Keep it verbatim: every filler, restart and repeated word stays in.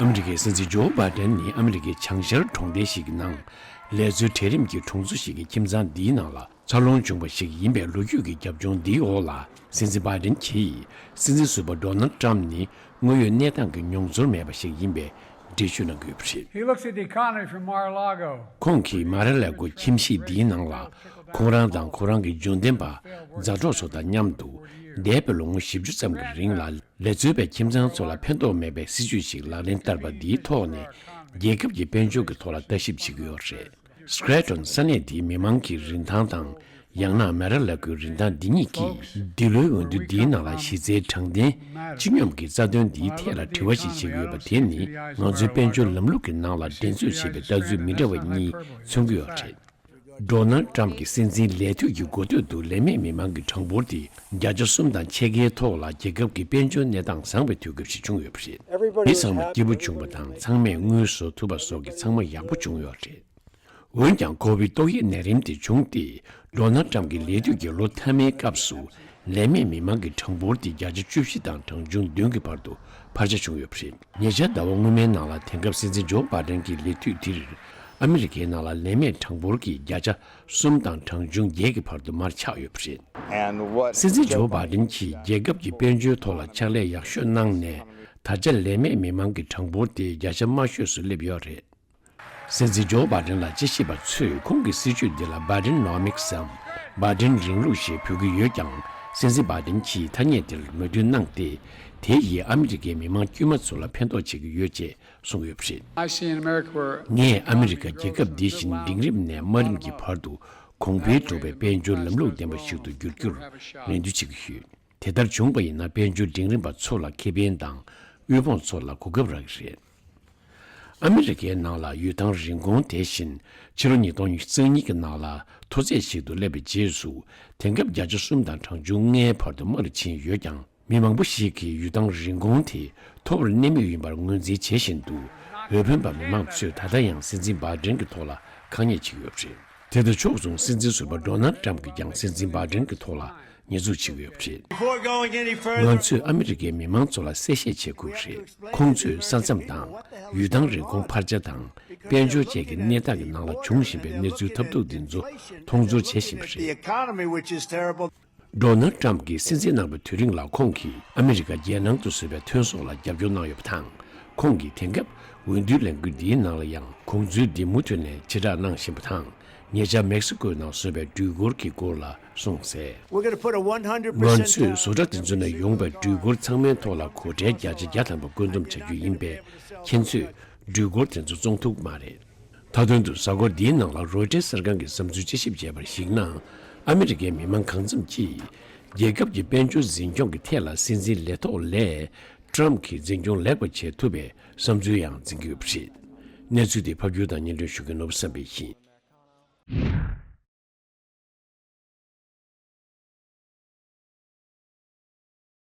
ཨ་མི་རི་ཀའི་སྲིད་འཛིན་ཇོ་བྷ་དན་ནི་ཨ་མི་རི་ཀའི་བྱང་ཤར་གྲོང་རྡལ་ཞིག་གི་ནང་ལས་བཟོའི་གྲལ་རིམ་གྱི་གྲོང་ཚོ་ཞིག་གི་ཁྱིམ་ཚང་འདིའི་ནང་ལ་འཚར་ལོངས་བྱུང་བ་ཞིག་ཡིན་པའི་ལོ་རྒྱུས་ཀྱི་རྒྱབ་ལྗོངས་འདིའི་འོག་ལ། སྲིད་འཛིན་བྷ་དན་གྱིས་སྲིད་འཛིན་ཟུར་པ་ཌོ་ནལ་ཏྲམ་ནི་དངོས་ཡོད་གནས་སྟངས་ཀྱི་མྱོང་ཚོར་མེད་པ་ཞིག་ཡིན་པའི་འགྲེལ་བརྗོད་གནང་གི་ཡོད་པ་རེད། He looks at the economy from Mar-a-Lago. ཁོང་གིས་མ་ར་ལེ་གོ་ཁྱིམ་གཞིས་འདིའི་ནང་ལ་ཁོང་རང་དང་ཁོ་རང་གི་འབྱོར་ལྡན་པ་མཛའ་གྲོགས་ཚོ་དང་མཉམ་དུ་འདས་པའི་ལོ་ངོ་བཞི་བཅུ་ཙམ་གྱི་རིང་ལ་ལས་བཟོ་བའི་ཁྱིམ་ཚང་ཚོ་ལ་ཕན་ཐོགས་མེད་པའི་སྲིད་ཇུས་ཤིག་ལག་ལེན་བསྟར་བ་འདིའི་ཐོག་ནས་རྒྱལ་ཁབ་ཀྱི་དཔལ་འབྱོར་གྱི་ཐོག་ལ་ལྟ་ཞིབ་བྱེད་ཀྱི་ཡོད་རེད། སི་ཀེ་རེ་ཊོན་ས་གནས་འདིའི་མི་མང་གི་རིན་ཐང་དང་ཡང་ན་མ་ར་ལེ་གོའི་རིན་ཐང་འདི་གཉིས་ཀྱིས་འདི་ལོའི་འོས་བསྡུ་འདིའི་ནང་ལ་གཞི་རྩའི་དྲང་བདེན་སྤྱི་སྙོམས་ཀྱི་རྩ་དོན་འདིའི་ཐད་ལ་དྲི་བ་ཞིག་བྱེད་ཀྱི་ཡོད་པ་དེ་ནི་ང་ཚོའི་དཔལ་འབྱོར་ལམ་ལུགས་ཀྱི་ནང་ལ་འགྲན་རྩོད་བྱེད་པའི་ལྟ་ཚུལ་མི་འདྲ་བ་གཉིས་མཚོན་གྱི་ཡོད་རེད། ཌོ་ནལ་ཏྲམ་གྱི་སྲིད་འཛིན་ལས་དུས་ཀྱི་འགོ་སྟོད་དུ་ལས་མེད་མི་མང་གི་གྲངས་འབོར་དེ་བརྒྱ་ཆ་གསུམ་དང་ཕྱེད་ཀའི་ཐོག་ལ་རྒྱལ་ཁབ་ཀྱི་དཔལ་འབྱོར་གནས་སྟངས་བཟང་བའི་དུས་སྐབས་ཤིག་བྱུང་ཡོད་པ་རེད། འདི་ཚང་མ་སྐྱིད་པོ་བྱུང་བ་དང་ཚང་མས་དངུལ་བཟོ་ཐུབ་པ་སོགས་ཀྱི་ཚང་མ་ཡག་པོ་བྱུང་ཡོད་རེད། འོན་ཀྱང་ཁོ་བིཌ་ཏོག་དབྱིབས་ནད་རིམས་དེ་བྱུང་སྟེ་ཌོ་ནལ་ཏྲམ་གྱི་ལས་དུས་ཀྱི་ལོ་མཐའ་མའི་སྐབས་སུ་ལས་མེད་མི་མང་གི་གྲངས་འབོར་དེ་བརྒྱ་ཆ་བཅུ་བཞི་དང་གྲངས་ཆུང་བདུན་གྱི་བར་དུ་འཕར་ཆ་བྱུང་ཡོད་པ་རེད། ཉེ་ཆར་ཟླ་བ་སྔོན་མའི་ནང་ལ་དེང་སྐབས་སྲིད་འཛིན་ཇོ་བྷ་དན་གྱི་ལས་དུས་འདིར་ཨ་མི་རི་ཀའི་ནང་ལ་ལས་མེད་གྲངས་འབོར་གྱིས་བརྒྱ་ཆ་གསུམ་དང་གྲངས་ཆུང་བརྒྱད་ཀྱི་བར་དུ་མར་ཆག་ཡོད་པ་རེད། And what སྲིད་འཛིན་ཇོ་བྷ་དན་གྱིས་རྒྱལ་ཁབ་ཀྱི་དཔལ་འབྱོར་ཐོག་ལ་ཕྱག་ལས་ཡག་ཤོས་གནང་ནས་ད་ཆ་ལས་མེད་མི་མང་གི་གྲངས་འབོར་དེ་བརྒྱ་ཆ་དམའ་ཤོས་སུ་སླེབས་ཡོད་རེད། སྲིད་འཛིན་ཇོ་བྷ་དན་ལ་དཔྱད་ཞིབ་པ་ཚོས་ཁོང་གི་སྲིད་བྱུས་འདི་ལ་བྷ་དན་ནོ་མིག་སམ་བྷ་དན་རིང་ལུགས་ཞེས་འབོད་ཀྱི་ཡོད་ཀྱང་། སྲིད་འཛིན་བྷ་དན་གྱིས་ཐ་སྙད་དེར་མོས་མཐུན་གནང་སྟེ། དེ་ཡིས་ཨ་མི་རི་ཀའི་མི་མང་དཀྱུས་མ་ཚོ་ལ་ཕན་ཐོགས་བྱེད་ཀྱི་ཡོད་ཅེས་གསུངས་ཡོད་པ་རེད། I see in America where ངས་ཨ་མི་རི་ཀ་རྒྱལ་ཁབ་འདི་བཞིན་འབྲིང་རིམ་ནས་དམའ་རིམ་གྱི་བར་དུ་གོང་འཕེལ་འགྲོ་བའི་དཔལ་འབྱོར་ལམ་ལུགས་ལྡན་པ་ཞིག་ཏུ་འགྱུར་རྒྱུར་རེ་འདུན་བྱེད་ཀྱི་ཡོད། དེ་ལྟར་བྱུང་བ་ཡིན་ན་དཔལ་འབྱོར་འབྲིང་རིམ་པ་ཚོ་ལ་ཁེ་ཕན་དང་དབུལ་ཕོངས་ཚོ་ལ་གོ་སྐབས་རག་གི་རེད། ཨ་མི་རི་ཀའི་ནང་ལ་ཡུལ་ཐང་རིན་གོང་དེ་བཞིན་ཕྱི་ལོ་ཉིས་སྟོང་ཉི་ཤུ་རྩ་གཉིས་ཀྱི་ནང་ལ་མཐོ་ཚད་ཞིག་ཏུ་སླེབས་པའི་རྗེས་སུ་དེང་སྐབས་བརྒྱ་ཆ་གསུམ་དང་གྲངས་ཆུང་ལྔའི་བར་དུ་དམའ་རུ་ཕྱིན་ཡོད་ཀྱང་། མི་མང་པོ་ཞིག་གིས་ཡུལ་ཐང་རིན་གོང་དེ་མཐོ་བར་གནས་མུས་ཡིན་པར་ངོས་འཛིན་བྱེད་བཞིན་འདུག་འོས་འཕེན་པ་མི་མང་ཚོས་ད་ལྟ་ཡང་སྲིད་འཛིན་བྷ་དན་གྱི་ཐོག་ལ་དཀའ་ངལ་ཅིག་ཡོད་པ་རེད། དེ་དང་ཕྱོགས་མཚུངས་སྲིད་འཛིན་ཟུར་པ་ཌོ་ནལ་ཏྲམ་གྱིས་ཀྱང་སྲིད་འཛིན་བྷ་དན་གྱི་ཐོག་ལ་ཉེས་འཛུགས་བྱེད་ཀྱི་ཡོད་པ་རེད། Before going any further, ང་ཚོས་ཨ་མི་རི་ཀའི་མི་མང་ཚོ་ལ་གསལ་བཤད་བྱེད་དགོས་རེད། ཁོང་ཚོས་ས་མཚམས་དང་ཡུལ་ཐང་རིན་གོང་འཕར་ཆ་དང་དཔལ་འབྱོར་བཅས་ཀྱི་གནས་སྟངས་ཀྱི་ནང་ལ་འབྱུང་བཞིན་པའི་གནས་ཚུལ་ཐབས་སྡུག་འདི་ཚོ་མཐོང་ཚོར་བྱེད་བཞིན་པ་the རེད། Economy, which is terrible. ཌོ་ནལ་ཏྲམ་གྱིས་སྲིད་འཛིན་གནང་བའི་དུས་རིང་ལ་ཁོང་གིས་ཨ་མི་རི་ཀ་རྒྱལ་ནང་དུ་བཟོས་པའི་ཐོན་ཟོག་ལ་རྒྱབ་སྐྱོར་གནང་ཡོད་པ་དང་། ཁོང་གིས་དེང་སྐབས་འོས་བསྡུའི་ལས་འགུལ་འདིའི་ནང་ལ་ཡང་གོང་ཚུལ་འདི་མུ་མཐུད་ནས་ཇེ་དྲག་གནང་བཞིན་པ་དང་། ཉེ་ཆར་མེག་སི་ཀོའི་ནང་བཟོས་པའི་འགྲུལ་འཁོར་གྱི་སྐོར་ལ་གསུངས་གསལ། We're gonna put a one hundred percent ང་ཚོས་བཟོ་གྲྭ་དེ་ཚོ་ནས་ཡོང་བའི་འགྲུལ་འཁོར་ཚང་མའི་ཐོག་ལ་སྒོ་ཁྲལ་བརྒྱ་ཆ་བརྒྱ་ཐམ་པ་བཀོད་འདོམས་བྱ་རྒྱུ་ཡིན་པས། ཁྱེད་ཚོས་འགྲུལ་འཁོར་དེ་ཚོ་བཙོང་ཐུབ་མ་རེད། མཐའ་དོན་དུ་གཟའ་འཁོར་འདིའི་ནང་ལ་རོའི་ཊར་གསར་ཁང་གི་བསམ་ཚུལ་དཔྱད་ཞིབ་བྱས་པར་གཞིགས་ན། ཨ་མི་རི་ཀའི་མི་མང་གང་འཚམ་གྱིས་རྒྱལ་ཁབ་ཀྱི་དཔལ་འབྱོར་འཛིན་སྐྱོང་གི་ཐད་ལ་སྲིད་འཛིན་ལས་ཐོག་ལས་ཏྲམ་གྱིས་འཛིན་སྐྱོང་ལེགས་པ་བྱེད་ཐུབ་པའི་བསམ་ཚུལ་ཡང་འཛིན་གྱི་ཡོད་པ་རེད། གནས་ཚུལ་དེ་ཕབ་སྒྱུར་དང་སྙན་སྒྲོན་ཞུ་མཁན་ནོར་བུ་བསམ་འཕེལ་ཡིན།